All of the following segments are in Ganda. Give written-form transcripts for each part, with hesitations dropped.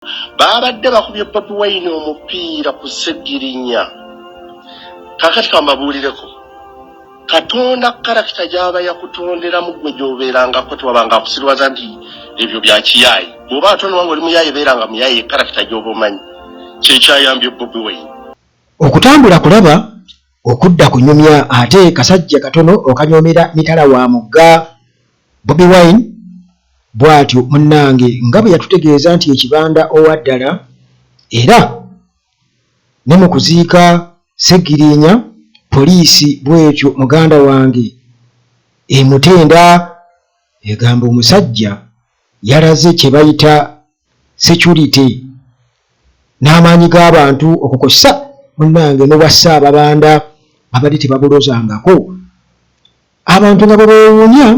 Baabadde bakubye Bobi Wine omupiira ku Ssegirinya. Kaakati kambabuulireko, Katonda character gy'aba yakutonderamu ggwe gy'obeerangako, tewabanga akusiriwaza nti ebyo bya kiyaayi. Bw'oba ate nga oli muyaaye, beeranga muyaaye, character gy'oba omanyi. Kyekyayambye Bobi Wine. Okutambula kulaba, okudda kunyumya, ate kasajja katono okanyoomera mitala wa mugga. Bobi Wine bw'atyo munnange nga bwe yatutegeeza nti ekibanda owa ddala, era ne mu kuziika Ssegirinya poliisi bw'etyo muganda wange emutenda, egamba omusajja yalaze kye bayita security n'amaanyi g'abantu okukosa munnange n'obwa Ssaababanda babadde tebabulozangako. Abantu nga bwe beewuunya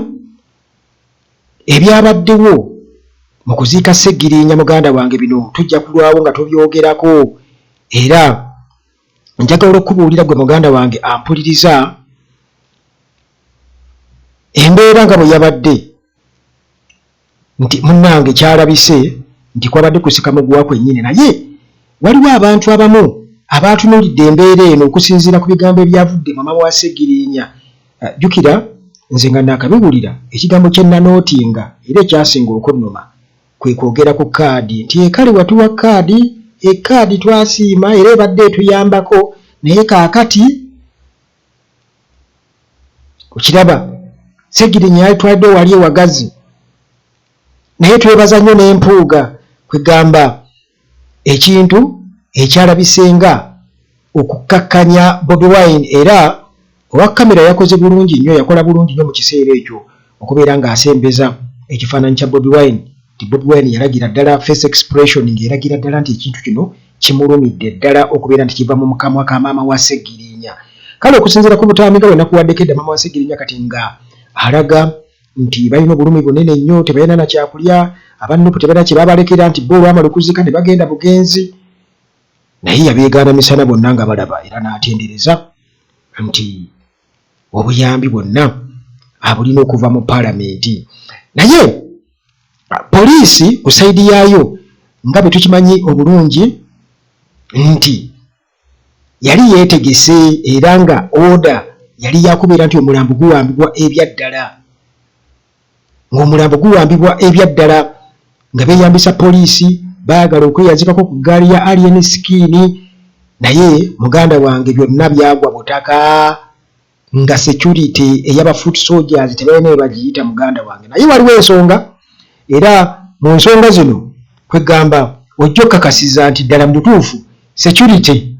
ebyabaddewo mu kuziika Ssegirinya, muganda wange bino tujja kulwawo nga tubyogerako, era njagala okubuulira gwe muganda wange ampuliriza embeera nga bwe yabadde nti munnange kyalabise nti kwabadde kusika muguwa kwennyini. Naye waliwo abantu abamu abaatunuulidde embeera eno okusinziira ku bigambo ebyavudde mu mama wa Ssegirinya. Jjukira nze nga naakabiwulira, ekigambo kye nanootinga era ekyasinga okunnuma kwe kwogera ku kaadi nti ekale watuwa kaadi, ekaadi twasiima era ebadde etuyambako, naye kaakati okiraba Ssegirinya yalitwalidde wali ewagazi. Naye twebaza nnyo n'empuuga kwegamba ekintu ekyalabise nga okukkakkanya Bobi Wine, era owa kamera yakoze bulungi nnyo, yakola bulungi nnyo mu kiseera ekyo okubeera ng'asembeza ekifaananyi kya Bobi Wine, nti Bobi Wine yalagira ddala face expression ng'eragira ddala nti ekintu kino kimulumidde ddala okubeera nti kiva mu mukamwa ka maama wa Ssegirinya. Kale okusinziira ku butambi nga bwe nakuwaddeko edda, maama wa Ssegirinya kati nga alaga nti balina obulumi bunene nnyo, tebalina na kyakulya, aba NUP tebalina kye babalekera, nti bo olwamala okuziika ne bagenda bugenzi, naye yabeegaana misana bonna nga balaba, era n'atendereza nti obuyambi bwonna abulina okuva mu paalamenti. Naye poliisi ku side yaayo, nga bwe tukimanyi obulungi nti yali yeetegese, era nga order yali yakubeera nti omulambo guwambibwa ebyaddala, ng'omulambo guwambibwa ebyaddala nga beeyambisa poliisi, baagala okweyazikako ku ggaali ya Alien Skin. Naye muganda wange byonna byagwa butaka nga security ey'aba foot soldiers tebalina we bagiyita, muganda wange. Naye waliwo ensonga, era mu nsonga zino kwegamba ojja okkakasiza nti ddala mu butuufu security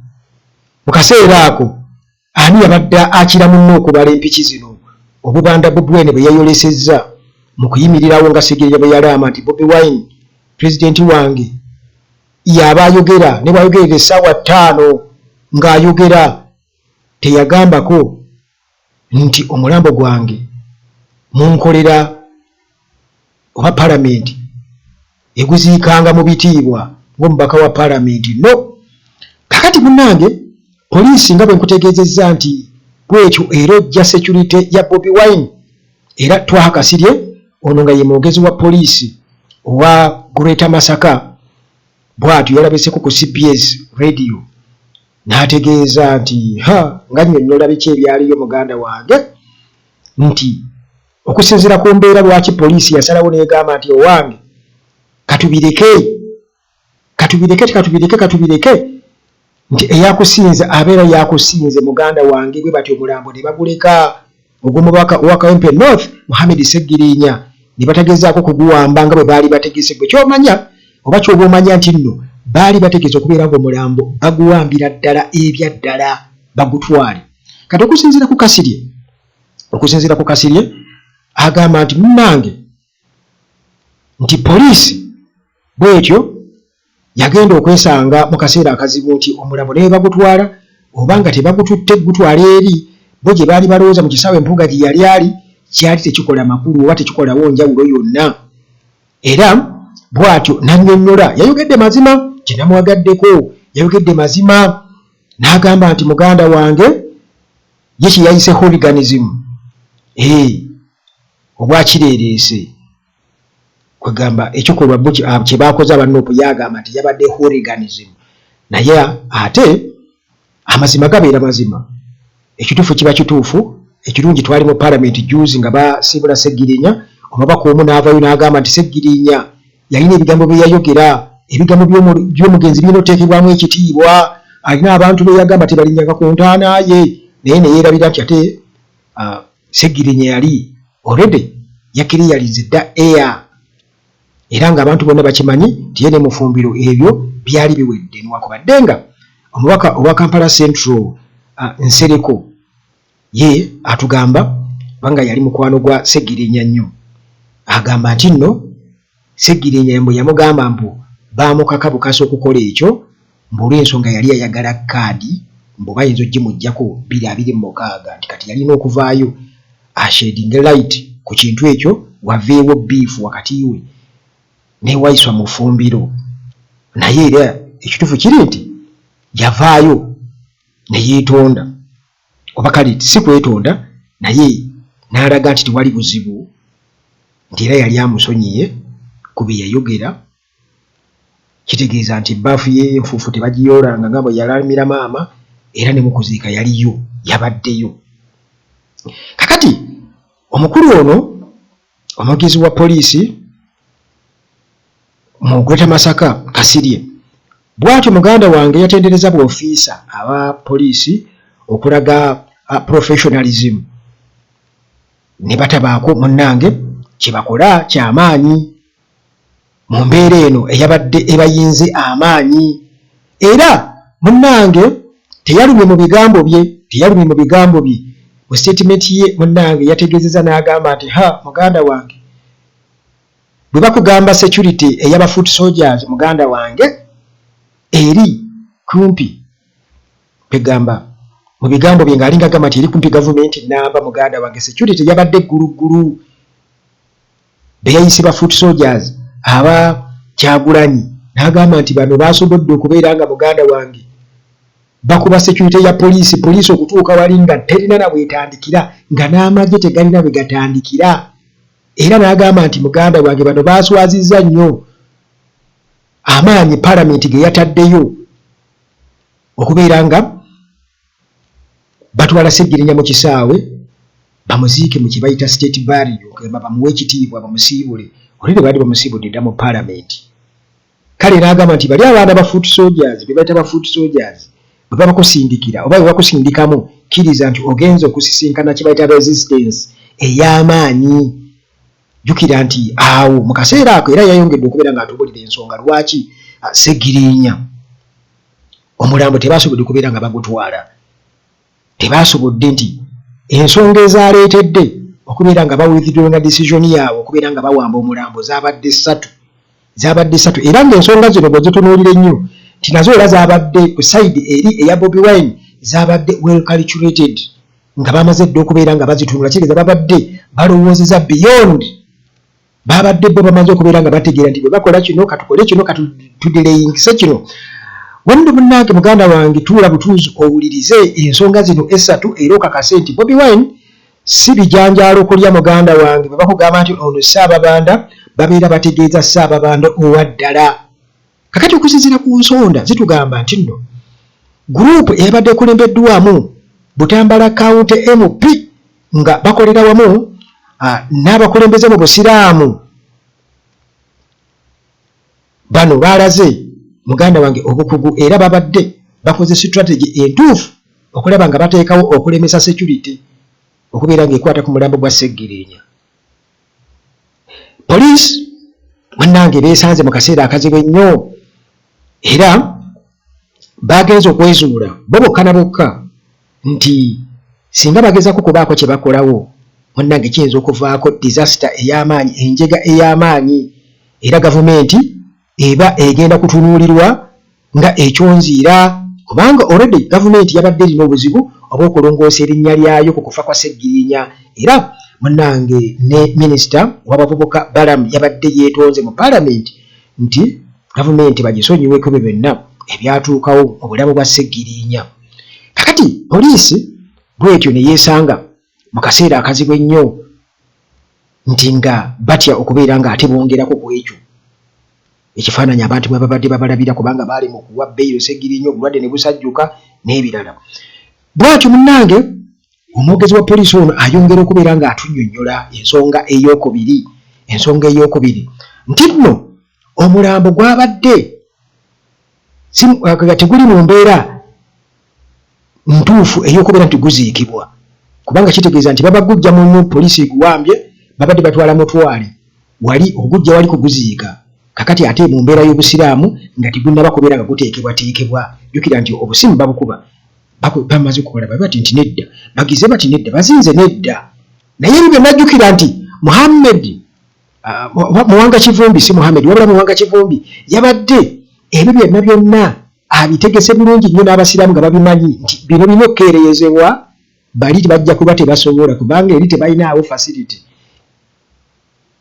mu kaseera ako ani yabadde akira munne okubala empiki zino. Obubanda Bobi Wine bwe yayolesezza mu kuyimirirawo nga Ssegirinya bwe yalaama nti Bobi Wine pulezidenti wange y'aba ayogera, ne bw'ayogerera essaawa 5 ng'ayogera, teyagambako nti omulambo gwange munkolera oba palamenti eguziikanga mu bitiibwa ng'omubaka wa palamenti. No kakati munnange, poliisi nga bwe nkutegeezezza nti bwetyo era ojja security ya Bobi Wine, era Twaha Kasirye ono nga ye mwogezi wa poliisi owa Greater Masaka, bw'atyo yalabiseko ku CBS Radio n'ategeeza nti ha nga nnyonnyola biki ebyaliyo, muganda wange, nti okusinziira ku mbeera lwaki poliisi yasalawo n'egamba nti owange katubireke, katubireke, katubireke, katubireke, nti eyakusinze abeera yakusinze, muganda wange. Bwe batyo omulambo ne baguleka ogw'omubaka owa Kawempe North Muhammed Ssegirinya, ne batagezaako kuguwamba nga bwe baali bategese. Gwe ky'omanya oba ky'oba omanya nti nno baali bategese okubeera ng'omulambo baguwambira ddala ebyaddala bagutwale. Kati okusinziira ku Kasirye agamba nti munnange nti poliisi bwetyo yagenda okwesanga mu kaseera akazibu nti omulambo naye bagutwala oba nga tebagututte gutwala eri bo gye baali balowooza mu kisaawe Empuuga gye yali ali, kyali tekikola makulu oba tekikolawo njawulo yonna. Era bw'atyo n'annyonnyola, yayogedde mazima kye namwagaddeko, yayogedde mazima n'agamba nti muganda wange ye kye yayise hooliganism, ee, obwakireereese. Kwegamba ekikolwa bo kye baakoze aba Nup yagamba nti yabadde hooliganism, naye ate amazima gabeera mazima, ekituufu kiba kituufu. Ekirungi twali mu palamenti juzi nga basiibula Ssegirinya, omubaka omu n'avaayo n'agamba nti Ssegirinya yalina ebigambo bye yayogera, ebigambo by'omugenzi birina oteekebwamu ekitiibwa, alina abantu be yagamba tebalinyanga ku ntaana ye, naye ne yeerabira nti ate Ssegirinya yali already yakiriyalinze dda air, era ng'abantu bonna bakimanyi nti ye ne Mufumbiro ebyo byali biwedde. Newankubadde nga omubaka owa Kampala Central Nsereko ye atugamba, kubanga yali mukwano gwa Ssegirinya nnyo, agamba nti nno Ssegirinya mbu yamugamba mbu baamukaka bukasi okukola ekyo, mbu olw'ensonga yali ayagala kaadi mbu bayinza ogimuggyako 2026, nti kati yalina okuvaayo ashedinge light ku kintu ekyo waveewo beef wakati we ne Waiswa Mufumbiro. Naye era ekituufu kiri nti yavaayo ne yeetonda, oba kale si kwetonda, naye n'alaga nti tewali buzibu, nti era yali amusonyiye ku bye yayogera. Kitegeeza nti ebbaafu y'enfuufu tebagiyoolanga nga bwe yalamira maama, era ne mu kuziika yaliyo, yabaddeyo. Kakati omukulu ono omwogezi wa poliisi mu Greater Masaka Kasirye bw'atyo muganda wange yatendereza bw'ofiisa aba poliisi okulaga professionalism ne batabaako munnange kye bakola kyamaanyi mu mbeera eno eyabadde ebayinze amaanyi. Era munnange teyalumye mu bigambo bye, teyalumye mu bigambo bye mu sitatimenti ye munnange yategeezezza n'agamba nti ha muganda wange, bwe bakugamba security ey'aba foot soldiers muganda wange eri kumpi, kwegamba mu bigambo bye ng'alinga agamba nti eri kumpi gavumenti nnamba, muganda wange security yabadde gguluggulu. Be yayise ba foot soldiers aba Kyagulanyi n'agamba nti bano baasobodde okubeera nga muganda wange bakuba security ya poliisi, poliisi okutuuka wali nga terina na bwetandikira, nga n'amagye tegalina bwe gatandikira. Era n'agamba nti muganda wange bano baaswazizza nnyo amaanyi palamenti ge yataddeyo okubeera nga batwala Ssegirinya mu kisaawe bamuziike mu kye bayita state burial, okugamba bamuwe ekitiibwa bamusiibule, olwedde baali bamusiibudde dda mu palamenti. Kale n'agamba nti bali abaana ba foot soldiers be bayita ba foot soldiers bwe babakusindikira oba bwe bakusindikamu, kkiriza nti ogenze okusisinkana kye bayita resistance ey'amaanyi. Jjukira nti awo mu kaseera ako era yayongedde okubeera ng'atubuulira ensonga lwaki Ssegirinya omulambo tebasobodde kubeera nga bagutwala, tebasobodde, nti ensonga ezaaleetedde okubeera nga bawithdrawinga decision yaabwe okubeera nga bawamba omulambo zaabadde ssatu, zaabadde ssatu, era ng'ensonga zino bw'ozitunuulira ennyo nti nazo era zaabadde ku side eri eya Bobi Wine zaabadde well calculated, nga bamaze dda okubeera nga bazitunula, kitegeeza babadde balowoozeza beyond, babadde bo bamaze okubeera nga bategeera nti bwe bakola kino, katukole kino, katudeleyingise kino. Wano munnange muganda wange tuula butuuzi owulirize ensonga zino essatu era okakase nti Bobi Wine si bijanjaalo kulya. Muganda wange, bwe bakugamba nti ono Ssaababanda, babeera bategeeza Ssaababanda owa ddala. Kakati okusinziira ku nsonda zitugamba nti nno guruupu eyabadde ekulembeddwamu Butambala County MP nga bakolera wamu n'abakulembeze mu Busiraamu, bano baalaze muganda wange obukugu era babadde bakoze strategy entuufu okulaba nga bateekawo okulemesa security okubeera ng'ekwata ku mulambo gwa Ssegirinya. Poliisi munnange beesanze mu kaseera akazibu ennyo, era baagenze okwezuula bo bokka na bokka nti singa bagezaako kubaako kye bakolawo munnange kiyinza okuvaako disaster ey'amaanyi, enjega ey'amaanyi, era gavumenti eba egenda kutunuulirwa nga ekyonziira, kubanga already gavumenti yabadde erina obuzibu obw'okulongoosa erinnya lyayo ku kufa kwa Ssegirinya. Era munnange ne minisita w'abavubuka Balaam yabadde yeetonze mu palamenti nti gavumenti bagisonyiweko ebyo byonna ebyatuukawo mu bulamu bwa Ssegirinya. Kakati poliisi bwetyo ne yeesanga mu kaseera akazibu ennyo. nti nga batya okubeera nga ate bongerako ku ekyo ekifaananyi abantu mwe babadde babalabira kubanga baalema okuwa beyiro Ssegirinya obulwadde ne busajjuka n'ebirala. Bw'atyo munnange omwogezi wa poliisi ono ayongera okubeera ng'atunnyonnyola ensonga eyookubiri ensonga eyookubiri nti nno omulambo gwabadde teguli mu mbeera ntuufu ey'okubeera nti guziikibwa kubanga kitegeeza nti babagujja mu nyu poliisi eguwambye babadde batwala mutwale wali okugujja wali kuguziika kakati ate mu mbeera y'obusiraamu nga tegunnaba kubeera nga guteekebwateekebwa jjukira nti obusimu babukuba bamaze okukola babe bati nti nedda bagize bati nedda bazinze nedda naye ebyo byonna jjukira nti Muhammed Muwanga Kivumbi si Muhammed wabula Muwanga Kivumbi yabadde ebyo byonna byonna abitegese bulungi nnyo n'abasiraamu nga babimanyi nti bino birina okukeereyezebwa bali bajja kuba tebasobola kubanga eri tebalinaawo facility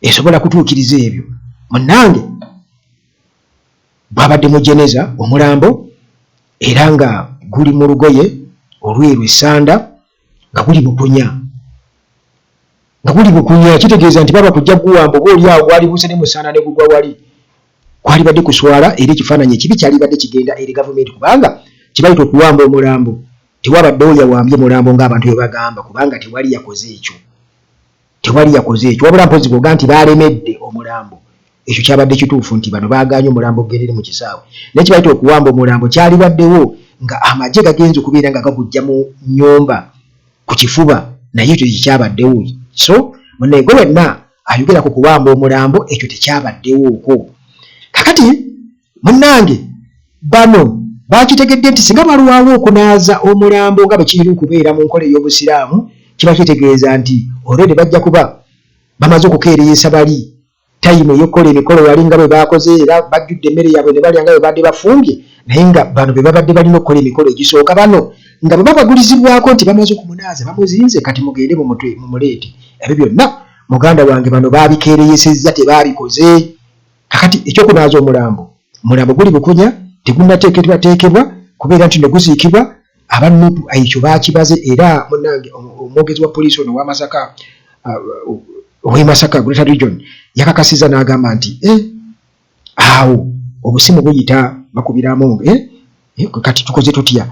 esobola kutuukiriza ebyo munnange bwabadde mu jeneza omulambo era nga guli mu lugoye olweru essanda nga guli bukunya nga guli bukunya kitegeeza nti baba kujja guwamba oba oli awo gwalibuuse ne musaana ne gugwa wali kwalibadde kuswala era ekifaananyi ekibi kyalibadde kigenda eri gavumenti kubanga kibayita okuwamba omulambo tewabaddewo yawambye mulambo ng'abantu bwe bagamba kubanga tewali yakoze ekyo tewali yakoze ekyo wabula mpozi bwoga nti baalemedde omulambo ekyo kyabadde kituufu nti bano baagaanye omulambo okugendere mu kisaawe naye kibayita okuwamba omulambo kyalibaddewo nga amagye gagenze okubeera nga gagujja mu nnyumba ku kifuba naye ekyo tekyabaddewo so munaye gwe wenna ayogera ku kuwamba omulambo ekyo tekyabaddewooko kakati munnange bano bakitegedde nti singa balwawo okunaaza omulambo nga bwe kirina okubeera mu nkola ey'obusiraamu kiba kitegeeza nti olwedi bajja kuba bamaze okukeereyesa bali tayimu ey'okukola emikolo wali nga bwe baakoze era bajjudde emmere yaabwe ne balya nga bwe baadde bafumbye naye nga bano be babadde balina okukola emikolo egisooka bano nga bwe babagulizibwako nti bamaze okumunaaza bamuzinze kati mugende mumuleete ebyo byonna muganda wange bano baabikeereyesezza tebaabikoze kakati ekyokunaaza omulambo omulambo guli bukunya tegunnateekebwateekebwa kubeera nti no guziikibwa Aba nup ekyo baakibaze era munnange omwogezi wa poliisi ono owa Masaka ow'e Masaka Greater Region yakakasizza n'agamba nti eh, awo obusimu buyita bakubira Among eh, eh, kati tukoze tutya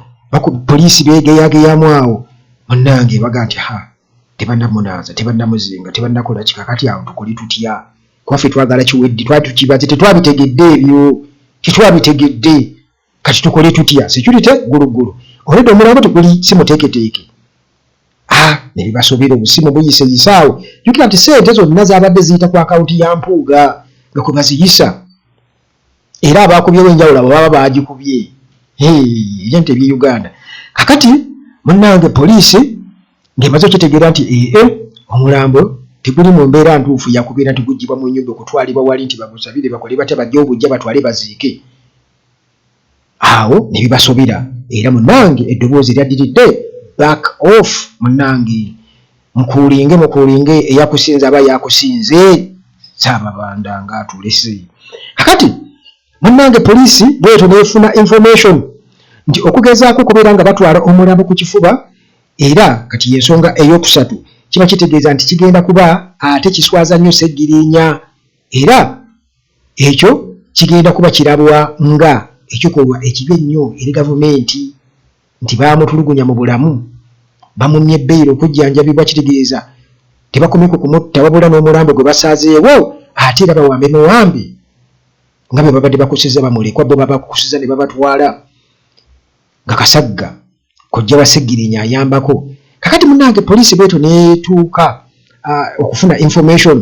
poliisi beegeyageyamu awo munnange baga nti ha tebannamunaaza tebannamuzinga tebannakola ki kakati awo tukole tutya kuba ffe twagala kiwedde twali tukibaze tetwabitegedde ebyo tetwabitegedde kati tukole tutya security gulugulu olwedda omulambo teguli si muteeketeeke ah, nebibasobera obusimu buyise yisaawo jukira nti sente zonna zabadde ziyita ku akawunti ya mpuuga nga kwe baziyisa era abakubyewo enjawulo abo baba bagikubye ebintu ebye uganda kakati munange poliisi ng'emaze okitegeera nti ee eh, omulambo teguli mu mbeera ntuufu yakubeera nti guggyibwa mu nyumba okutwalibwa wali nti bagusabire bakole batya bajje obujja batwale baziike awo ne bibasobera era munange eddoboozi eryaddiridde back off munange mukuulinge mukuulinge eyakusinze aba yakusinze saababanda nga atulese kakati munange poliisi bwetyo nefuna information nti okugezaako okubeera nga batwala omulambo ku kifuba era kati yensonga eyokusatu kiba kitegeeza nti kigenda kuba ate kiswaza nnyo Ssegirinya era Ekyo kigenda kuba kirabwa nga ekikolwa ekibi ennyo eri gavumenti nti baamutulugunya mu bulamu, bamummye beyiro okujjanjabibwa kitegeeza tebakomye ku kumutta wabula n'omulambo gwe basazeewo ate era bawambe muwambe nga bwe babadde bakusizza bamulekwa bo babakusiza ne babatwala nga Kasagga kojja wa Ssegirinya ayambako. Kakati munange poliisi bwetyo netuuka okufuna information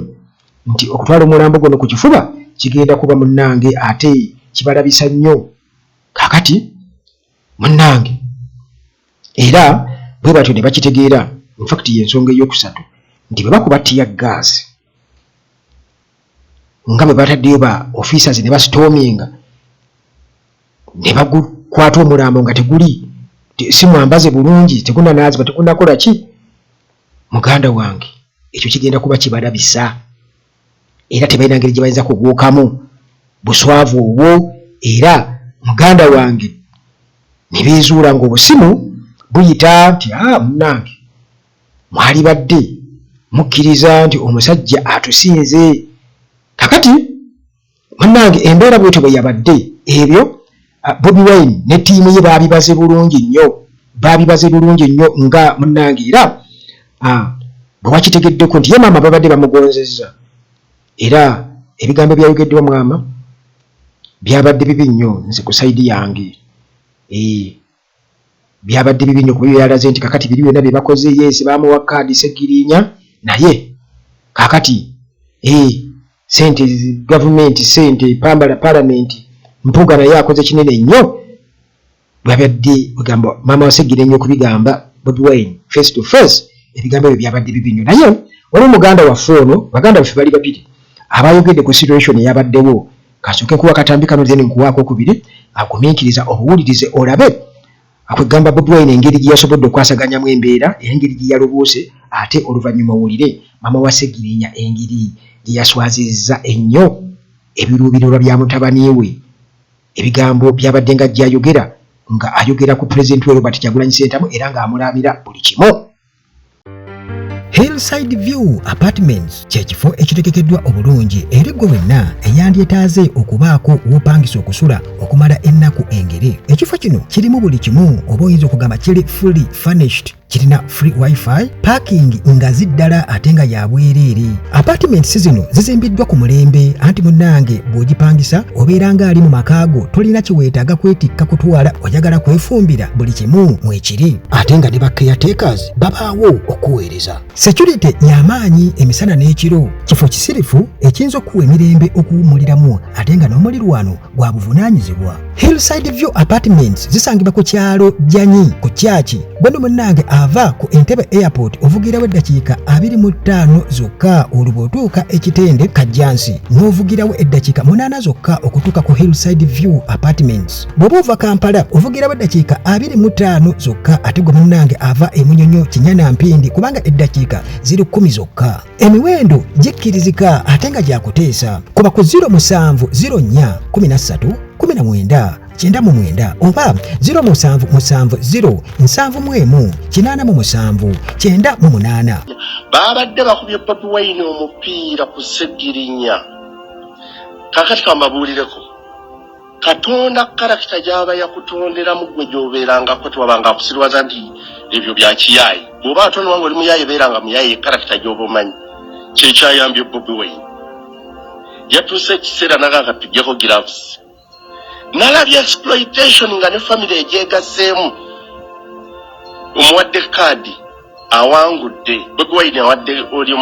nti okutwala omulambo guno ku kifuba kigenda kuba munange ate kibalabisa nnyo. Kakati munange era bwe batyo ne bakitegeera infact y'ensonga eyokusatu nti bwe bakuba tear gas nga bwe bataddeyo ba officers ne bastorminga ne bagukwata omulambo nga teguli si mwambaze bulungi tegunanaazibwa tegunakola ki muganda wange ekyo kigenda kuba kibalabisa era tebalina ngeri gye bayinza kubuukamu buswavu obwo era muganda wange ne beezuula ng'obusimu buyita nti a ah, munnange mwalibadde Mukkiriza nti omusajja atusinze. Kakati munnange embeera bwetyo bwe yabadde, ebyo Bobi Wine ne ttiimu ye baabibaze bulungi nnyo, baabibaze bulungi nnyo nga munnange era bwe wakitegeddeko nti ye maama babadde bamugonzezza era ebigambo ebyayogeddwa maama byabadde bibi nnyo nze ku sayidi yange. Eeh. Byabadde bibi nnyo kuba yalaze nti kakati biri byonna bye bakoze, yes baamuwa kaadi Ssegiriinya naye kakati ee sente gavumenti sente pambala palamenti Mpuuga naye akoze kinene nnyo bwabadde kwegamba maama wa Ssegiriinya okubigamba Bobi Wine face to face ebigambo ebyo byabadde bibi nnyo naye waliwo muganda waffe ono baganda baffe bali babiri abayogedde ku situation eyabaddewo. Kasooke nkuwa akatambi kano then nkuwe akokubiri agumiikiriza obuwulirize olabe kwegamba Bobi Wine engeri gye yasobodde okwasaganyamu embeera era engeri gye yaloboose ate oluvannyuma owulire maama wa Ssegirinya engeri gye yaswazizza ennyo ebiruubirirwa bya mutabani we ebigambo by'abadde nga ajja ayogera nga ayogera ku pulezidenti we Robert Kyagulanyi Ssentamu era ng'amulaamira buli kimu. Hillside View Apartments kye kifo ekitegekeddwa obulungi eri ggwe wenna eyandyetaaze okubaako w'opangisa okusula okumala ennaku engere. Ekifo kino kirimu buli kimu oba oyinza okugamba kiri fully furnished. Kirina free wifi, parking ngazi ddala ate nga ya bwereere. Apartments zino zizimbiddwa ku mulembe anti munnange bw'ogipangisa obeera ng'ali mu maka go, tolina kye weetaaga kwetikka kutwala, oyagala kwefumbira buli kimu mwekiri ate nga ne ba caretakers babaawo okuweereza. Security y'amaanyi emisana n'ekiro, kifo kisirifu ekiyinza okukuwa emirembe okuwummuliramu ate nga n'omulirwano gwa buvunaanyizibwa. Hillside View Apartments zisangibwa ku kyalo Janyi ku kyaki. Gweno munnange ava ku Entebbe Airport ovugirawo eddakiika 25 zokka olwo bw'otuuka e Kitende Kajjansi n'ovugirawo eddakiika 8 zokka okutuuka ku Hillside View Apartments. Bw'oba ova Kampala ovugirawo eddakiika 25 zokka ate gwe munnange ava e Munyonyo Kinyana Mpindi kubanga eddakiika ziri 10 zokka. Emiwendo gikkirizika ate nga gyakuteesa. Kuba ku 07 04 13 19 99 oba 0770 71 87 98. Baabadde bakubye Bobi Wine omupiira ku Ssegirinya. Kaakati kambabuulireko. Katonda karakita gy'aba yakutonderamu ggwe gy'obeerangako tewabanga akusiriwaza nti ebyo bya kiyaaye. Bw'oba atonderwa ng'oli muyaaye beeranga muyaaye karakita gy'oba omanyi. Kye kyayambye Bobi Wine. Yatuuse ekiseera n'agamba kati tuggyeko gloves. Nalabye exploitation nga ne famire egyegaseemu. Omuwadde kaadi awangudde. Bobi Wine awadde oli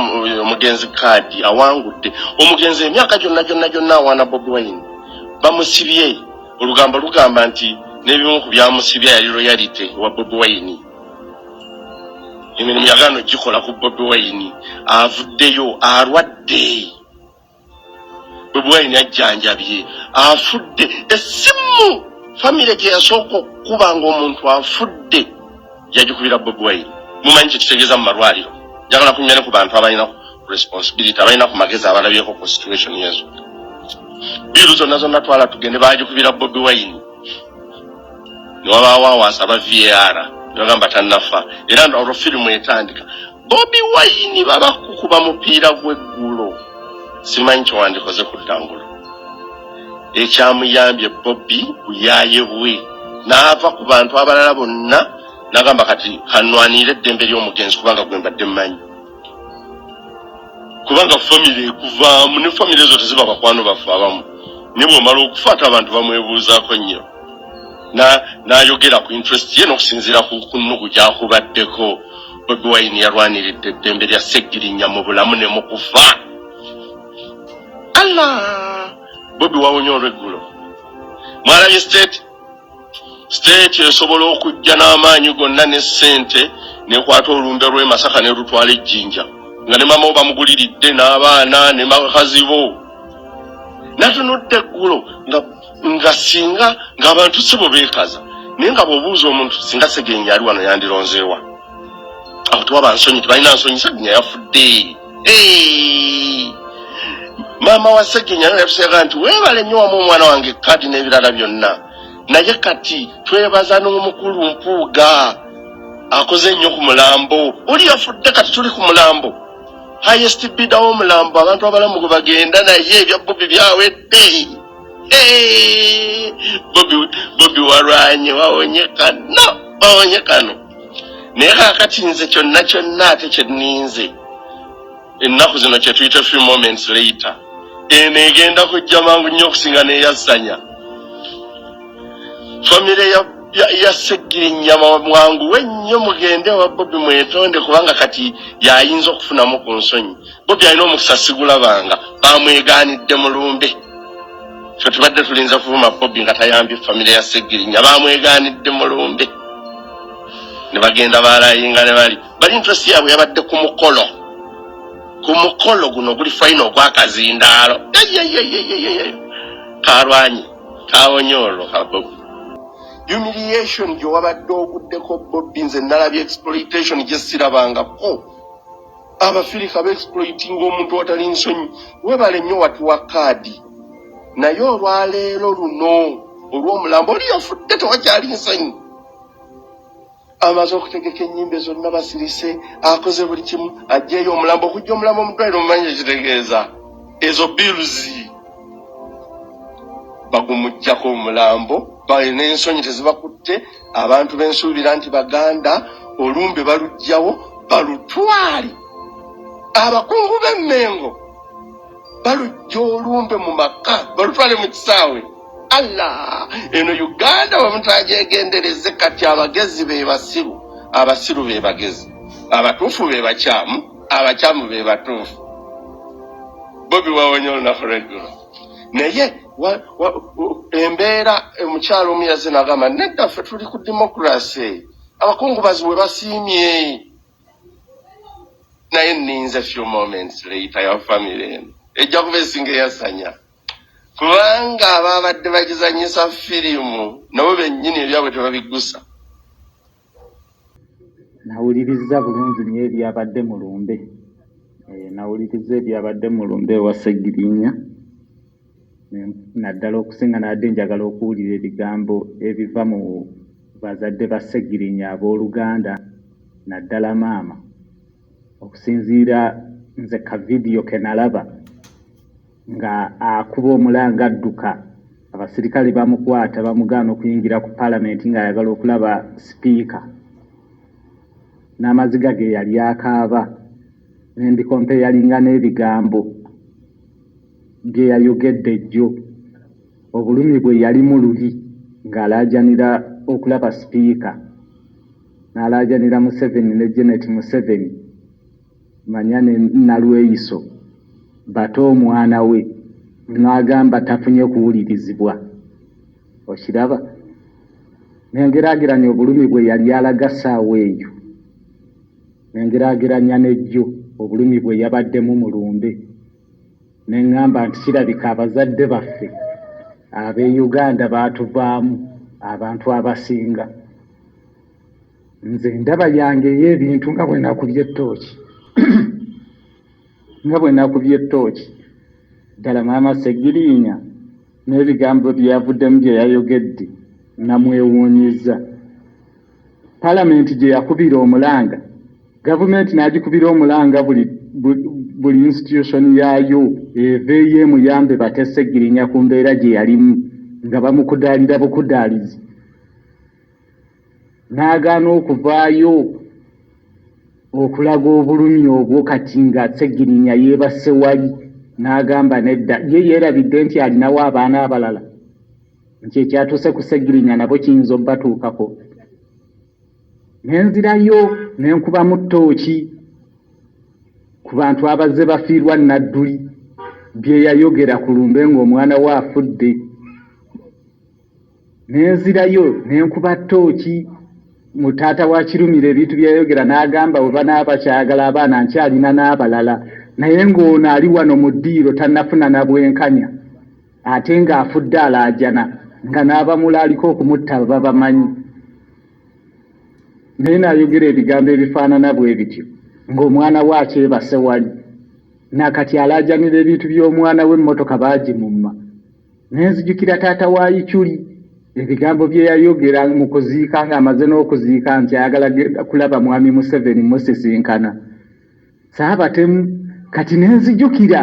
omugenzi kaadi awangudde. Omugenzi emyaka gyonna gyonna gyonna awaana Bobi Wine. Bamusibye. Olugambo lugamba nti n'ebimu ku byamusibya yali royalty wa Bobi Wine. Emirimu yagaana ogikola ku Bobi Wine. Avuddeyo alwadde. Bobi Wine ajjanjabye afudde. Essimu famire gye yasooka okukuba ng'omuntu afudde yagikubira Bobi Wine. Mumanyi kye kitegeeza mu malwaliro. Njagala kunyumya ne ku bantu abalina responsibility, abalina ku magezi abalabyeko ku situation ezo. Biiru zonna zonna twala tugende baagikubira Bobi Wine. Ne wabaawo awaasa aba VAR ne bagamba tannafa era olwo firimu etandika. Bobi Wine baba kukuba mupiira gw'eggulo simanyi kyewandikoze ku ddangulo. Ekyamuyambye Bobi buyaaye bwe n'ava ku bantu abalala bonna n'agamba kati kanwanirire eddembe ly'omugenzi kubanga gwe mbadde mmanyi. Kubanga famire ekuvaamu ne famire ezo teziba bakwano baffe abamu naye bw'omala okufa ate abantu bamwebuuzaako nnyo. N'ayogera ku interest ye n'okusinziira ku nnugu gy'akubaddeko. Bobi Wine yalwaniridde eddembe lya Ssegirinya mu bulamu ne mu kufa. Allah! Bobi wawonye olw'eggulo. Mwalabye state? State esobola okujja n'amaanyi gonna ne ssente n'ekwata olumbe lw'e Masaka n'erutwala e Jinja nga ne maama wo bamuguliridde n'abaana ne bakazi bo. Natunudde eggulo nga nga singa ng'abantu si bo beekaza naye nga bw'obuuza omuntu singa Ssegirinya ali wano yandironzeewa. Awo tewaba nsonyi, tebalina nsonyi. Ssegirinya yafudde. Hey! Maama wa Ssegirinya naye yatuseega nti weebale nnyo wamu omwana wange kadi n'ebirala byonna, naye kati twebaza n'omukulu Mpuuga akoze nnyo ku mulambo. Oli yafudde kati tuli ku mulambo. Highest bidder w'omulambo, abantu abalamu gwe bagenda, naye ebya Bobi byawedde. Bobi, Bobi walwanye, wawonye kano, wawonye kano. Naye kaakati nze kyonna kyonna ate kyenninze ennaku zino kyetuyita few moments later, eno egenda kujja mangu nnyo okusinga n'eyassanya famire ya Ssegirinya. Mwanguwe nnyo mugende wa Bobi mwetonde, kubanga kati yayinza okufunamu ku nsonyi. Bobi alina omukisa, sigulabanga bamwegaanidde mulumbe. Fe tubadde tulinza kuvuma Bobi nga tayambye famire ya Ssegirinya, bamwegaanidde mulumbe ne bagenda balayinga ne bali bali interest yaabwe yabadde ku mukolo, ku mukolo guno guli final ogwakazindaalo. Kalwanye, kawonye olwo ka Bobi. Humiliation gye wabadde oguddeko Bobi, nze nalabye exploitation gye sirabangako. Abafirika beexploitinga omuntu watali nsonyi. Webale nnyo watuwa kaadi, naye olwaleero luno olw'omulambo oli yafudde tewakyali nsonyi. Amaze okutegeka ennyimbe zonna, basirise, akoze buli kimu, ajjeeyo omulambo. Okujja omulambo mu ddwaliro, mumanyi ekitegeeza ezo bills. Bagumuggyako omulambo n'ensonyi tezibakutte. Abantu bensuubira nti baganda olumbe baluggyawo balutwale. Abakungu b'Emmengo balujja olumbe mu maka balutwale mu kisaawe. Allah, eno Uganda bamutagyegendereze. Kati abagezi be basiru, abasiru be bagezi, abatuufu be bakyamu, abakyamu be batuufu. Bobi wawonye olunaku lweggulo, naye embeera omukyalo omu yazze n'agamba, nedda, ffe tuli ku democracy, abakungubazi bwe basiimye. Naye nninze few moments later ya family eno ejja kuba esinga eyasanya, kubanga ababadde bagizanyisa firimu nabo bennyini ebyabwe tebabigusa. Nawulirizza bulungi nnyo ebyabadde mu lumbe. Nawulirizza ebyabadde mu lumbe ewa Ssegirinya, naddala okusinga nabadde njagala okuwulira ebigambo ebiva mu bazadde ba Ssegirinya abooluganda, naddala maama. Okusinziira nze ka vidiyo ke nalaba nga akuba omulanga adduka, abasirikale bamukwata bamugaana okuyingira ku paalamenti ng'ayagala okulaba sipiika, n'amaziga ge yali akaaba n'embikompe yalinga n'ebigambo bye yayogedde jjo, obulumi bwe yalimu luli ng'alaajanira okulaba sipiika, n'alaajanira Museveni ne Janet Museveni, manya ne Nalweyiso bate omwana we, n'agamba tafunye kuwulirizibwa. Okiraba, nengeraageranya obulumi bwe yali alaga ssaawa eyo, nengeraageranya n'ejjo obulumi bwe yabaddemu mu lumbe, ne ŋŋamba nti kirabika abazadde baffe ab'e Uganda baatuvaamu abantu abasinga. Nze ndaba yange ey'ebintu nga bwe nakubye ttooki, nga bwe nakubye ttooki, ddala maama Ssegirinya n'ebigambo bye yavuddemu bye yayogedde namwewuunyizza. Palamenti gye yakubira omulanga, gavumenti n'agikubira omulanga, buli buli institution yaayo eveeyo emuyambe bate Ssegirinya ku mbeera gye yalimu nga bamukudaalira bukudaalizi, n'agaana okuvaayo okulaga obulumi obwo. Kati nga Ssegirinya yeebase wali, n'agamba nedda, ye yeerabidde nti alinawo abaana abalala, nti ekyatuuse ku Ssegirinya nabo kiyinza obbatuukako. Nenzirayo nenkubamu ttooki ku bantu abazze bafiirwa Nadduli, bye yayogera ku lumbe ng'omwana we afudde. Nenzirayo nenkuba ttooki mu taata wa Kirumira, ebintu bye yayogera n'agamba bwe banaaba bakyayagala abaana nkyalina n'abalala, naye ng'ono ali wano mu ddiiro tannafuna na bwenkanya, ate ng'afudde alaajana nga n'abamulaaliko okumutta babamanyi. Naye n'ayogera ebigambo ebifaanana bwe bityo ng'omwana we akyebase wali, nakati alaajanira ebintu by'omwana we, emmotoka baagimumma. Ne nzijukira taata wa Ichuli ebigambo bye yayogera mu kuziika ng'amaze n'okuziika nti ayagala kulaba mwami Museveni musisinkana. Saabatemu. Kati ne nzijukira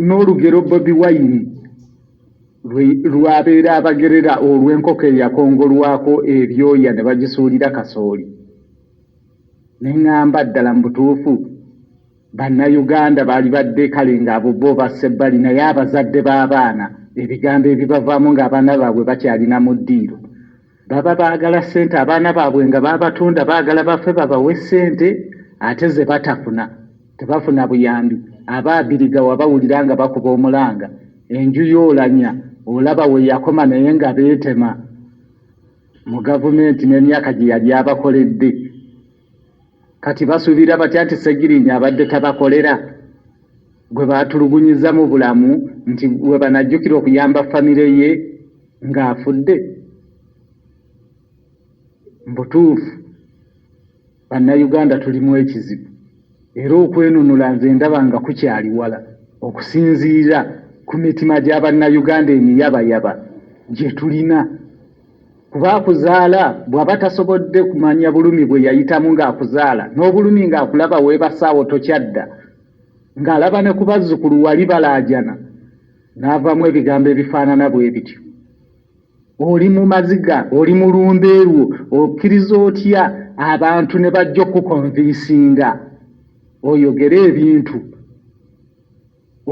n'olugero Bobi Wine lw'abeera abagerera olw'enkoko eyakongolwako ebyoya ne bagisuulira kasooli. Ne ŋŋamba ddala mu butuufu Bannayuganda baalibadde kale ng'abo bo bassa ebbali naye abazadde b'abaana ebigambo ebibavaamu ng'abaana baabwe bakyalina mu ddiiro. Baba baagala ssente abaana baabwe nga baabatunda baagala bafe babawe ssente ate ze batafuna. Tebafuna buyambi. Aba Abiriga wabawulira nga bakuba omulanga. Enju y'Olanya olaba we yakoma naye nga beetema mu gavumenti n'emyaka gye yali abakoledde. Kati basuubira batya nti Ssegirinya abadde tabakolera gwe baatulugunyiza mu bulamu nti we banajjukira okuyamba famire ye ng'afudde? Mbutuufu Bannayuganda tulimu ekizibu era okwenunula nze ndaba nga kukyali wala okusinziira ku mitima gya Bannayuganda emiyabayaba gye tulina. Kuba akuzaala bw'aba tasobodde kumanya bulumi bwe yayitamu ng'akuzaala n'obulumi ng'akulaba weebase awo tokyadda ng'alaba ne ku bazzukulu wali balaajana n'avaamu ebigambo ebifaanana bwe bityo. Oli mu maziga, oli mu lumbe lwo, okkiriza otya abantu ne bajja okukukonvinsinga oyogere ebintu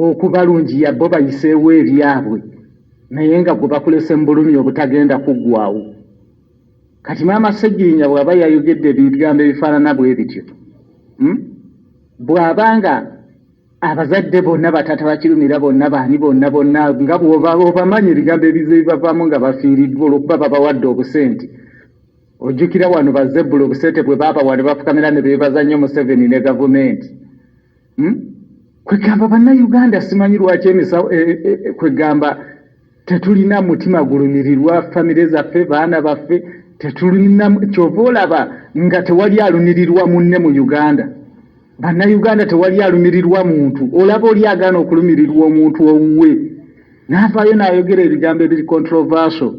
okubalungiya bo bayiseewo ebyabwe naye nga gwe bakulese mu bulumi obutagenda kuggwawo. Kati maama Ssegirinya bw'aba yayogedde ebigambo ebifaanana bwe bityo, hmm? bw'aba nga abazadde bonna bataata bakirumira bonna baani bonna bonna nga bwoba obamanyi ebigambo ebize bibavaamu nga bafiiriddwa olwokuba babawadde obusente ojjukira wano bazebbula obusente bwe baabawa ne bafukamira ne beebaza nnyo Museveni ne gavumenti hmm? Kwegamba bannayuganda simanyi lwaki emisawo e, e, e, kwegamba tetulina mutima gulumirirwa famire zaffe baana baffe tetulina kyova olaba nga tewali alumirirwa munne mu Uganda bannayuganda tewali alumirirwa muntu olaba oli agaana okulumirirwa omuntu owuwe n'avaayo n'ayogera ebigambo ebiri controversial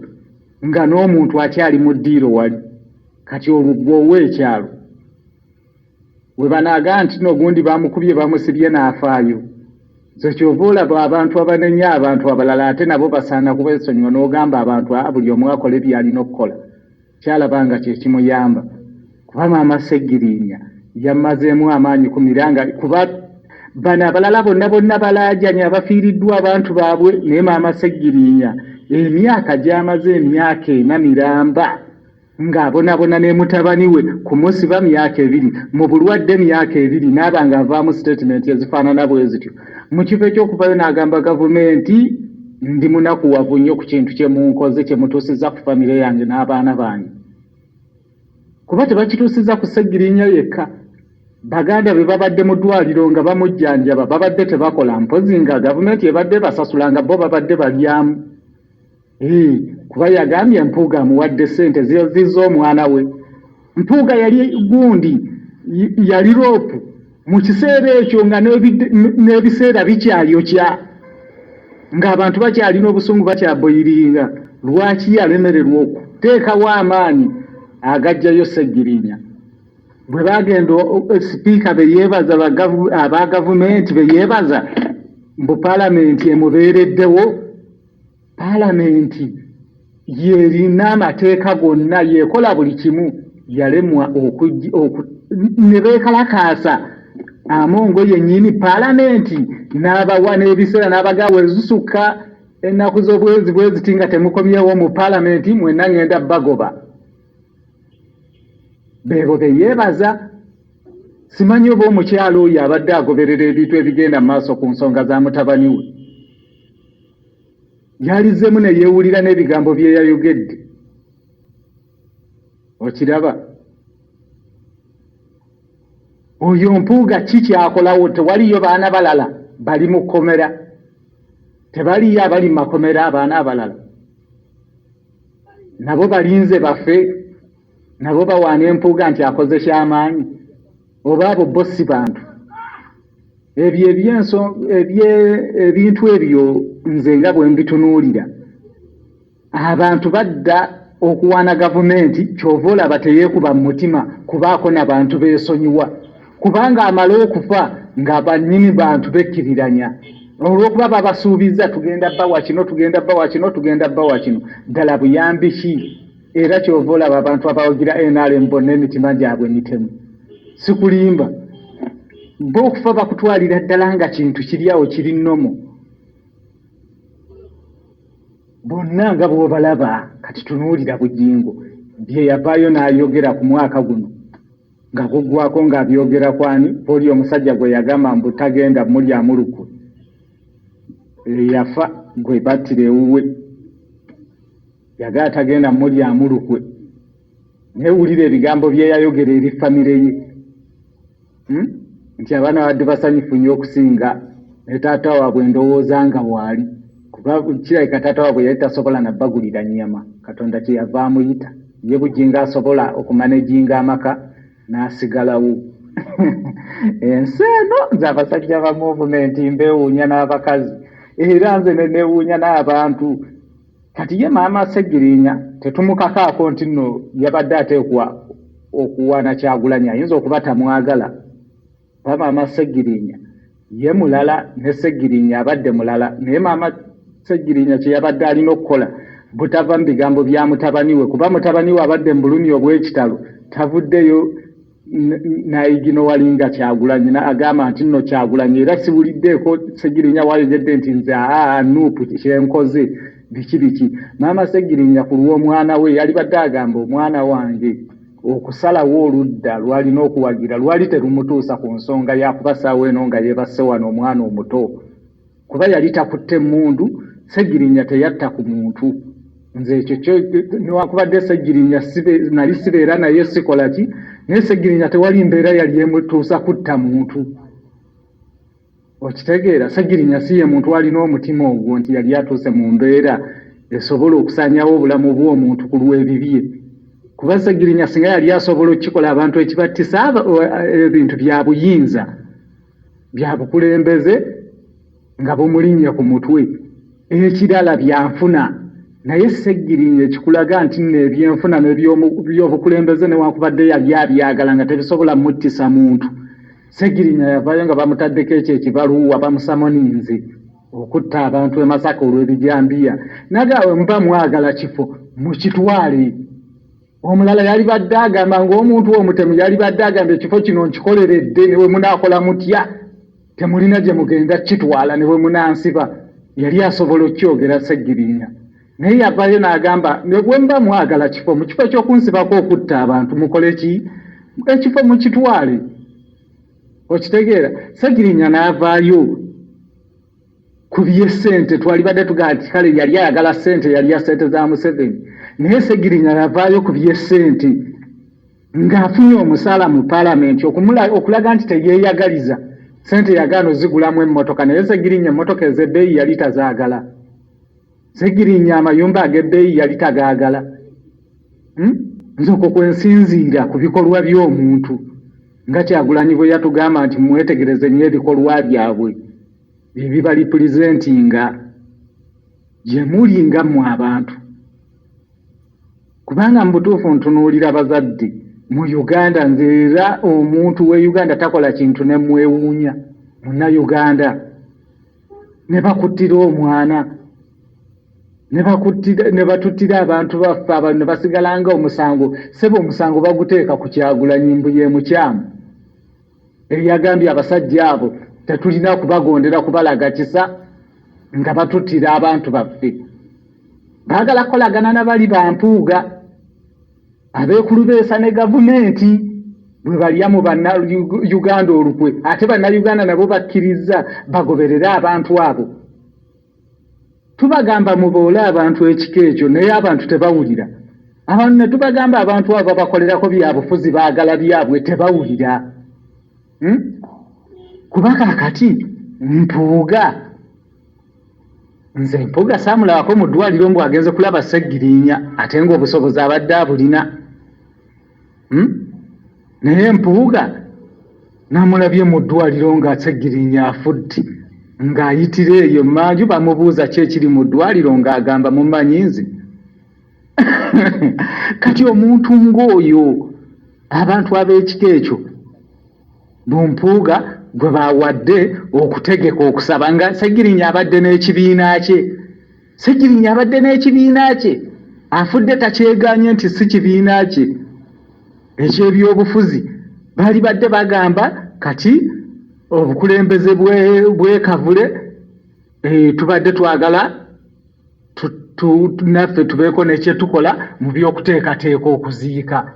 nga n'omuntu akyali mu ddiiro wali kati olwo gwe owa ekyalo We banaagaa ntino gundi bamukubye bamusibye n'afaayo. Nze kyova olaba abantu abanenya abantu abalala ate nabo basaana kubesonyiwa n'ogamba abantu aa buli omu akole byalina okukola kyalaba nga kyekimuyamba kuba maama Ssegiriinya yammazeemu amaanyi ku miranga kuba bano abalala bonna bonna balaajanye abafiiriddwa abantu baabwe naye maama Ssegiriinya emyaka gy'amaze emyaka ena miramba ng'abonabona ne mutabani we kumusiba myaka ebiri mu bulwadde myaka ebiri n'aba ng'avaamu sitatimenti ezifaanana bwe zityo mu kifo eky'okuvayo n'agamba gavumenti ndi munakuwavu nnyo ku kintu kye munkoze kye mutuusizza ku famire yange n'abaana bange kuba tebakituusizza ku Ssegirinya yekka baganda be babadde mu ddwaliro nga bamujjanjaba babadde tebakola mpozi nga gavumenti ebadde ebasasula nga bo babadde balyamu Hii, kuba yagambye Mpuuga amuwadde ssente zizza omwana we. Mpuuga yali gundi yali roopu mu kiseera ekyo nga n'ebiseera bikyayokya ng'abantu bakyalina obusungu bakyaboyiringa lwaki yalemererwa okuteekawo amaanyi agajjayo Ssegirinya bwe bagenda sipiika be yeebaza aba gavumenti be yeebaza mbu palamenti emubeereddewo Palamenti y'erina amateeka gonna, y'ekola buli kimu, yalemwa ne beekalakaasa Amongo yennyini palamenti n'abawa n'ebiseera n'abagamba bwe zisukka ennaku z'obwezi bwe ziti nga temukomyewo mu palamenti mwenna ngenda bagoba. Beebo be yeebaza. Simanyi oba omukyala oyo abadde agoberera ebintu ebigenda mu maaso ku nsonga za mutabani we. Yalizzemu ne yeewulira n'ebigambo bye yayogedde. Okiraba? Oyo Mpuuga ki ky'akolawo? Tewaliyo baana balala bali mu kkomera? Tebaliyo abali mu makomera abaana abalala? Nabo balinze bafe? Nabo bawaana Mpuuga nti akoze ky'amaanyi? Oba abo bo si bantu? Ebyo ebyenso ebye ebintu ebyo nze nga bwe mbitunuulira abantu badda okuwaana gavumenti ky'ova olaba teyeekuba mu mutima kubaako na bantu beesonyiwa kubanga amala okufa nga bannyini bantu bekkiriranya olw'okuba babasuubizza tugenda bawa kino, tugenda bawa kino, tugenda bawa kino. Ddala buyambi ki? Era ky'ova olaba abantu abawagira NRM bonna emitima gyabwe mitemu, sikulimba, bo okufa bakutwalira ddala nga kintu kiri awo kiri nomo bonna nga bw'obalaba. Kati tunuulira Bugingo bye yavaayo n'ayogera ku mwaka guno nga guggwako ng'abyogera kwani oli omusajja gwe yagamba mbu tagenda mulyamu lukwe, eyafa gwe battira ewuwe, yagala tagenda mulyamu lukwe, naye wulira ebigambo bye yayogera eri famire ye, Nti abaana babadde basanyufu nnyo okusinga ne taata waabwe, ndowooza nga waali, kuba kirabika taata waabwe yali tasobola na bagulira nnyama, Katonda kye yava amuyita. Ye Bugingo asobola okumanejinga amaka n'asigalawo. Ensi eno, nze abasajja ba muvumenti mbeewuunya n'abakazi, era nze ne neewuunya n'abantu. Kati ye maama Ssegirinya tetumukakaako nti nno yabadde ateekwa okuwaana Kyagulanyi, ayinza okuba tamwagala, kuba maama Ssegirinya ye mulala ne Ssegirinya abadde mulala, naye maama Ssegirinya kye yabadde alina okukola butava mu bigambo bya mutabani we, kuba mutabani we abadde mu bulumi obw'ekitalo, tavuddeyo nayiginowalinga Kyagulanyi agamba nti nno Kyagulanyi, era siwuliddeeko Ssegirinya wayogedde nti nze aa Nuupu kyenkoze biki biki. Maama Ssegirinya ku lw'omwana we yalibadde agamba omwana wange okusalawo oludda lwalina okuwagira lwali terumutuusa ku nsonga yakuba saawa eno nga yebasse wano omwana omuto, kuba yali takutte mmundu. Ssegirinya teyatta ku muntu. Nze ekyo kyo newankubadde Ssegirinya nali sibeera naye sikola ki, naye Ssegirinya tewali mbeera yali emutuusa kutta muntu, okitegeera? Ssegirinya si ye muntu alina omutima ogwo nti yali atuuse mu mbeera esobola okusaanyawo obulamu bw'omuntu ku lw'ebibye, kuba Ssegirinya singa yali asobola okukikola abantu ekibattisa ebintu bya buyinza, bya bukulembeze nga bumulinnye ku mutwe, ekirala byanfuna. Naye Ssegirinya ekikulaga nti nno ebyenfuna n'ebyobukulembeze newankubadde yali abyagala nga tebisobola muttisa muntu. Ssegirinya yavaayo nga bamutaddeko ekyo ekibaluwa bamusamoninze okutta abantu e Masaka olw'ebijambiya, nagaawe muba mwagala kifo mukitwale. Omulala yalibadde agamba ng'omuntu omutemu yalibadde agamba ekifo kino nkikoleredde, ne bwe munaakola mutya temulina gye mugenda kukitwala, ne bwe munansiba. Yali asobola okukyogera Ssegirinya, naye yavaayo n'agamba ne bwe muba mwagala kifo, mu kifo ky'okunsibako okutta abantu mukole ki, ekifo mukitwale. Okitegeera? Ssegirinya n'avaayo ku by'essente, twalibadde tugamba nti kale yali ayagala ssente, yalya ssente za Museveni, naye Ssegirinya yavaayo ku by'essente ng'afunye omusaala mu palamenti okulaga nti teyeeyagaliza ssente, yagaana ozigulamu emmotoka, naye Ssegirinya emmotoka ez'ebbeeyi yali tazaagala. Ssegirinya amayumba ag'ebbeeyi yali tagaagala. Nze okwo kwe nsinziira ku bikolwa by'omuntu, nga Kyagulanyi bwe yatugamba nti mwetegereze nnyo ebikolwa byabwe bye bibalipulizentinga gye muli nga mmwe abantu, kubanga mu butuufu ntunuulira bazadde mu Uganda, nze era omuntu w'e Uganda takola kintu ne mwewuunya Munnayuganda ne bakuttira omwana, ne batuttira abantu baffe abantu ne basigala nga omusango, ssebo omusango baguteeka ku Kyagulanyi mbu ye mukyamu eyagambye abasajja abo tetulina kubagondera kubalaga kisa nga batuttira abantu baffe. Baagala kukolagana na bali ba Mpuuga abeekulubeesa ne gavumenti bwe balya mu Bannayuganda olukwe, ate Bannayuganda nabo bakkirizza bagoberere abantu abo. Tubagamba muboole abantu ekika ekyo, naye abantu tebawulira. Abantu ne tubagamba abantu abo babakolerako byabufuzi, baagala byabwe, tebawulira. Kuba kaakati Mpuuga, nze Mpuuga saamulabako mu ddwaliro mbu agenze kulaba Ssegirinya, ate ng'obusobozi abadde abulina. Naye Mpuuga namulabye mu ddwaliro nga Ssegirinya afudde, ng'ayitira eyo emmanju bamubuuza ki ekiri mu ddwaliro ng'agamba mumanyi nze. Kati omuntu ng'oyo, abantu ab'ekika ekyo, Bumpuuga gwe bawadde okutegeka okusaba nga Ssegirinya abadde n'ekibiina kye. Ssegirinya abadde n'ekibiina kye afudde takyeganye nti si kibiina kye eky'ebyobufuzi. Baali badde bagamba kati obukulembeze bw'e Kavule tubadde twagala naffe tubeeko ne kye tukola mu by'okuteekateeka okuziika.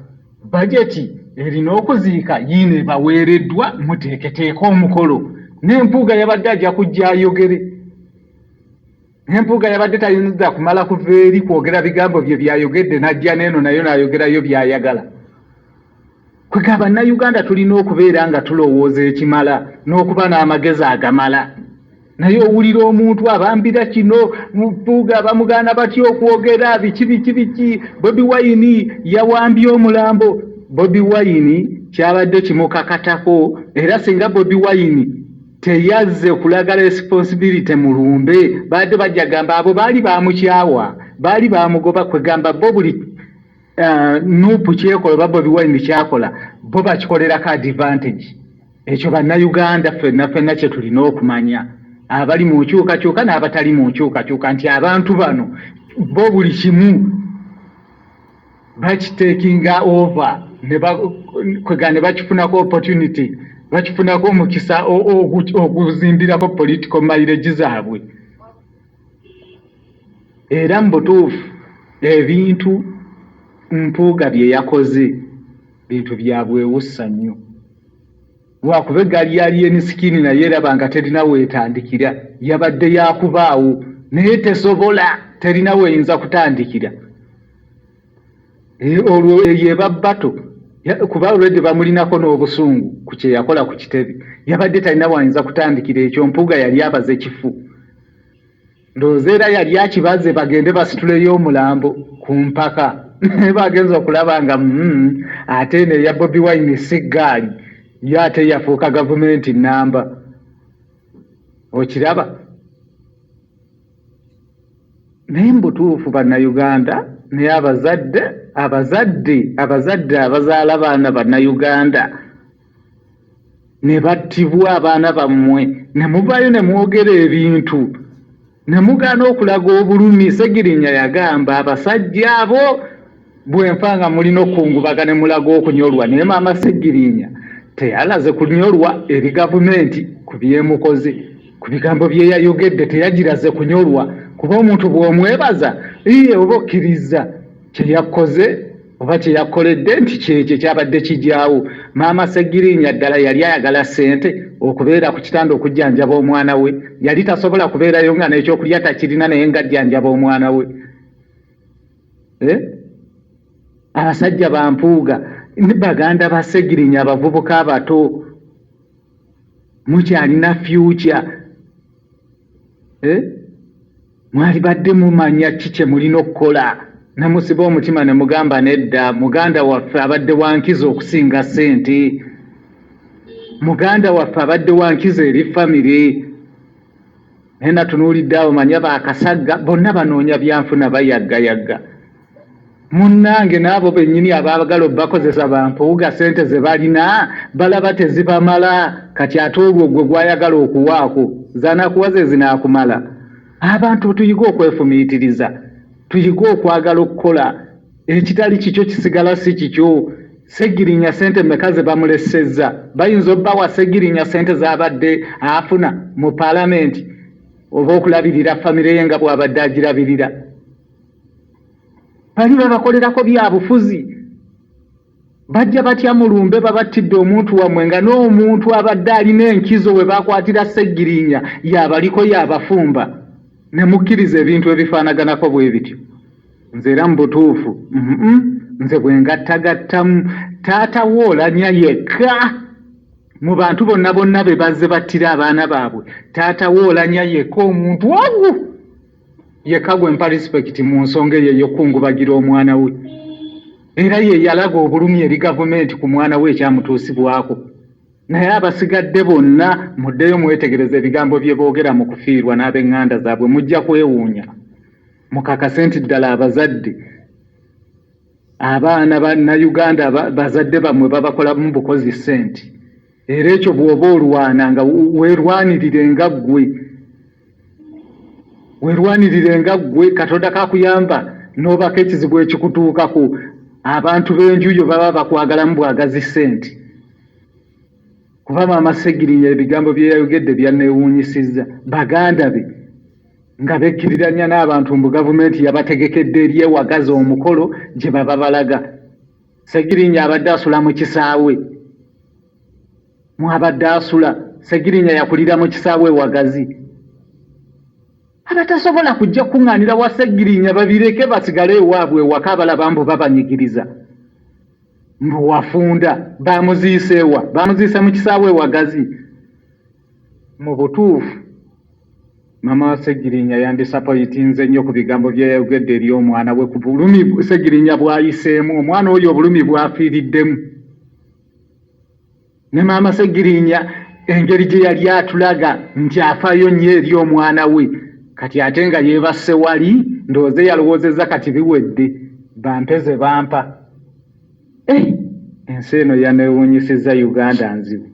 Bajeti erina okuziika yiino ebaweereddwa muteeketeeke omukolo. Ne Mpuuga yabadde ajja kujja ayogere. Ne Mpuuga yabadde tayinza kumala kuva eri kwogera bigambo bye by'ayogedde n'ajja n'eno nayo n'ayogerayo by'ayagala. Kwegamba Bannayuganda tulina okubeera nga tulowooza ekimala n'okuba n'amagezi agamala. Naye owulira omuntu abambira kino Mpuuga bamugaana batya okwogera biki biki biki Bobi Wine yawambye omulambo. Bobi Wine kyabadde kimukakatako era singa Bobi Wine teyazze kulaga responsibility mu lumbe baadde bajja gamba abo baali bamukyawa baali bamugoba kwegamba bo buli Nup kyekola oba Bobi Wine kyakola bo bakikolerako advantage. Ekyo Bannayuganda ffenna ffenna kye tulina okumanya, abali mu nkyukakyuka n'abatali mu nkyukakyuka nti abantu bano bo buli kimu bakitekinga over kwega ne bakifunako opportunity, bakifunako omukisa oguzimbirako political mileage zaabwe. Era mu butuufu ebintu Mpuuga bye yakoze bintu bya bwewussa nnyo. Lwakuba eggaali ya Alien Skin nayo eraba nga terina weetandikira, yabadde yakubaawo naye tesobola, terina weeyinza kutandikira. Olwo eyo eba battle kuba already bamulinako n'obusungu ku kye yakola ku kitebe. Yabadde talina w'ayinza kutandikira ekyo Mpuuga yali abaze kifu. Ndowooza era yali akibaze bagende basituleyo omulambo ku mpaka naye bagenze okulaba nga ate eno eya Bobi Wine si ggaali yo ate yafuuka gavumenti nnamba. Okiraba? Naye mu butuufu Bannayuganda naye abazadde abazadde abazadde abazaala baana Bannayuganda ne battibwa abaana bammwe ne muvaayo ne mwogera ebintu ne mugaana okulaga obulumi. Ssegirinya yagamba abasajja abo bwe nfa nga mulina okukungubaga ne mulaga okunyolwa, naye maama Ssegirinya teyalaze kunyolwa eri gavumenti ku byemukoze, ku bigambo bye yayogedde teyagiraze kunyolwa, kuba omuntu bw'omwebaza iye oba okkiriza kye yakoze oba kye yakoledde nti kyekyo ekyabadde kigyawo. Maama Ssegirinya ddala yali ayagala ssente okubeera ku kitanda okujjanjaba omwana we, yali tasobola kubeerayo nga n'ekyokulya takirina naye ng'ajjanjaba omwana we. Abasajja ba Mpuuga ne baganda ba Ssegirinya abavubuka abato mukyalina future. Mwalibadde mumanya ki kye mulina okukola ne musiba omutima ne mugamba nedda muganda waffe abadde wa nkizo okusinga ssente, muganda waffe abadde wa nkizo eri famire. Naye natunuulidde abo manya bakasagga bonna banoonya byanfuna bayaggayagga. Munnange n'abo bennyini abaagala obbakozesa ba Mpuuga ssente ze balina balaba tezibamala kati ate olwo gwe gw'ayagala okuwaako z'anaakuwa ze zinaakumala? Abantu tuyige okwefumiitiriza, tuyige okwagala okukola. Ekitali kikyo kisigala si kikyo. Ssegirinya ssente mmeka ze bamulessezza? Bayinza obbawa Ssegirinya ssente z'abadde afuna mu palamenti oba okulabirira famire ye nga bw'abadde agirabirira? Bali babakolerako bya bufuzi. Bajja batya mu lumbe babattidde omuntu wammwe nga n'omuntu abadde alina enkizo we bakwatira Ssegirinya y'abaliko y'abafumba ne mukkiriza ebintu ebifaanaganako bwe bityo? Nze era mu butuufu nze bwe ngattagattamu taata wo Olanya yekka mu bantu bonna bonna be bazze battira abaana baabwe, taata wo Olanya yekka omuntu ogu yekka gwe mpa respect mu nsonga eyo ey'okukungubagira omwana we. Era ye yalaga obulumi eri gavumenti ku mwana we ekyamutuusibwako. Naye abasigadde bonna muddeyo mwetegereze ebigambo bye boogera mu kufiirwa n'ab'eŋŋanda zaabwe mujja kwewuunya. Mukakase nti ddala abazadde abaana bannayuganda bazadde bammwe babakolamu bukozi ssente. Era ekyo bw'oba olwana nga weerwanirire nga ggwe, weerwanirire nga ggwe. Katonda kakuyamba n'obako ekizibu ekikutuukako, abantu b'enju yo baba bakwagalamu bwagazi ssente. Kuba maama Ssegirinya ebigambo bye yayogedde byanneewuunyisizza. Baganda be nga bekkiriranya n'abantu mbu gavumenti yabategekedde eri ewagazi omukolo gye baba balaga. Ssegirinya abadde asula mu kisaawe mwabadde asula. Ssegirinya yakulira mu kisaawe ewagazi. Abatasobola kujja kukuŋŋaanira wa Ssegirinya babireke basigale ewaabwe ewaka abalaba mbu babanyigiriza. Mbu wafunda bamuziise wa? Bamuziise mu kisaawe ewagazi. Mu butuufu maama wa Ssegirinya yandisapoyitinze nnyo ku bigambo bye yayogedde eri omwana we ku bulumi Ssegirinya bw'ayiseemu, omwana oyo obulumi bw'afiiriddemu. Ne maama Ssegirinya engeri gye yali atulaga nti afaayo nnyo eri omwana we, kati ate nga yeebasse wali, ndowooza yalowoozezza kati biwedde, bampe ze bampa. Eh, ensi eno yaneewuunyisizza Uganda nzibu.